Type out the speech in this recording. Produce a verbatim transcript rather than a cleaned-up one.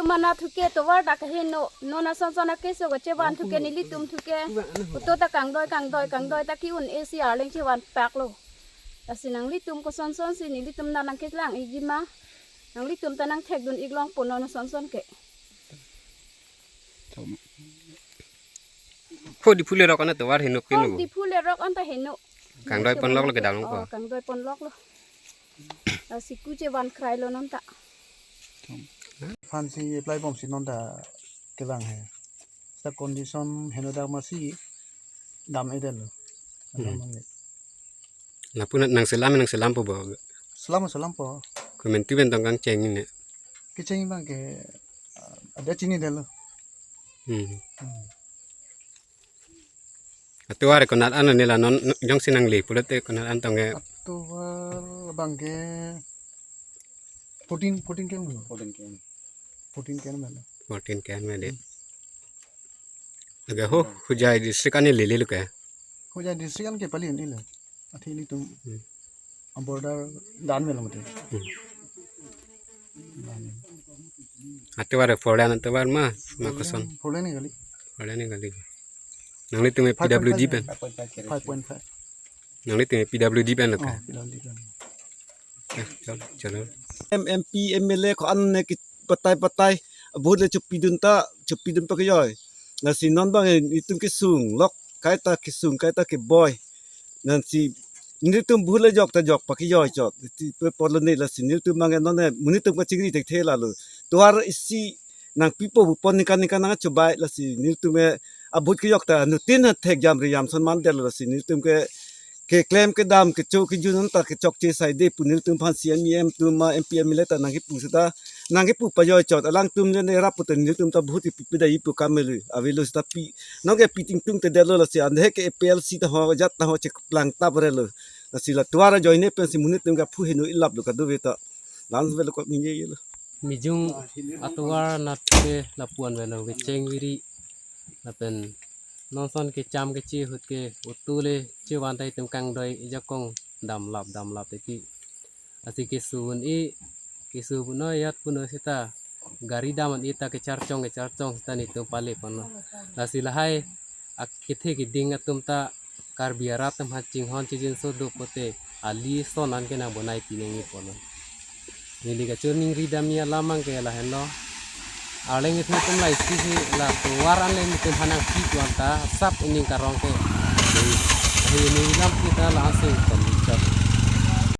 Mana thuke tovar ta kaheno, non ason son akeso kachevan thuke nelitum thuke. Auto ta kangdoi kangdoi kangdoi ta ki-un esi arleng chevan paklo. Lasi nanglitum koson son si nelitum ta nangkelang iji ma. Nanglitum ta nangthekdun iklong po non ason son ke. Ko Diphu le rok an tovar heno. Ko kinu. Diphu le rok an ta heno. Kangdoi ponlok lo kedam ko. Oh, kangdoi ponlok lo. Lasi ku chevan krailo non ta. Aphansi apply bomsi non ta kelang he. Seta condition henodak masi dam-edetlo. Hmm. Dam-e. Lapu nangselam nangselampo bo. Selam selampo. Komantu pen tong kangcheng ne. Kecheng abang ke, ah, ada chinidetlo. Hmm. Hmm. Atovar konat an nela non jongsi nangle pulote konat an tong ke. Atovar abang ke fourteen, fourteen K M. Fourteen K M. Fourteen K M. Fourteen K M de. Laga ho, Hojai district an lele lo ke. Hojai district an ke pali ni le. Athe ilitum. Hmm. A border dan melo mate. Hmm. Dan. Atovar four lane atovar ma, ma koson. Four lane kali. Four lane kali. Nanglitum P W D pen. Five point five. Nanglitum P W D pen lo ke. Oh, P W D pen. Eh, chalo, chalo. M, M P, M L A ko-an ne ke patai patai. Vote le chopidun ta, chopidun pakejoi. Lasi non abang itum kesung lok, kaita kesung, kaita keboi. Lasi nelitum vote le jok ta jok pakejoi chot. Ti pe polo ne lasi nelitum abang non ne, monit atum kachingri thekthe lalo. Tovar isi nangpipo pu pon ningkan ningkan nangchobai lasi nelitum ke a vote kejok ta nutin thek jam ri jam son mandetlo lasi nelitum ke keklem kedam kecho kejun ta kechokche saide pu nelitum aphan C E M, E M atum ma M P, M L A ta nangkepu seta nangkepu pajoi chot alangtum le ne rap pute nelitum ta vote pi pida ipu kamelu avelo seta pi nangkepi tingtungtedetlo lasi ande ke A P L C ta ho jat ta ho cheklang ta brelo lasi la tovar ajoine pensi monit atum ke aphu heno ilaplo kadokave ta. Lans velo ko minje yelo. Mijung atovar nat ke lapu-an velo kecheng viri. Lapen non son kecham keche ahut ke auto le chevan ta itum kangdoi ejakong damlap damlap teti. Lasi keso un-e, keso puno yat puno seta gari dam un-e ta kecharchong kecharchong seta nelitum pale ponlo. Lasi lahai akethe keding atum ta Karbi arat atum aphan chinghon chijinso do pute ali son an ke nangbonai pinangji pulo. Neli kachoningri damji alam abang ke lahenlo. Arleng kethe atum la isi si la tovar an le nelitum aphan nangpi tu anta sap ining karong ke. Ahi neli lam kita la ase kon chot.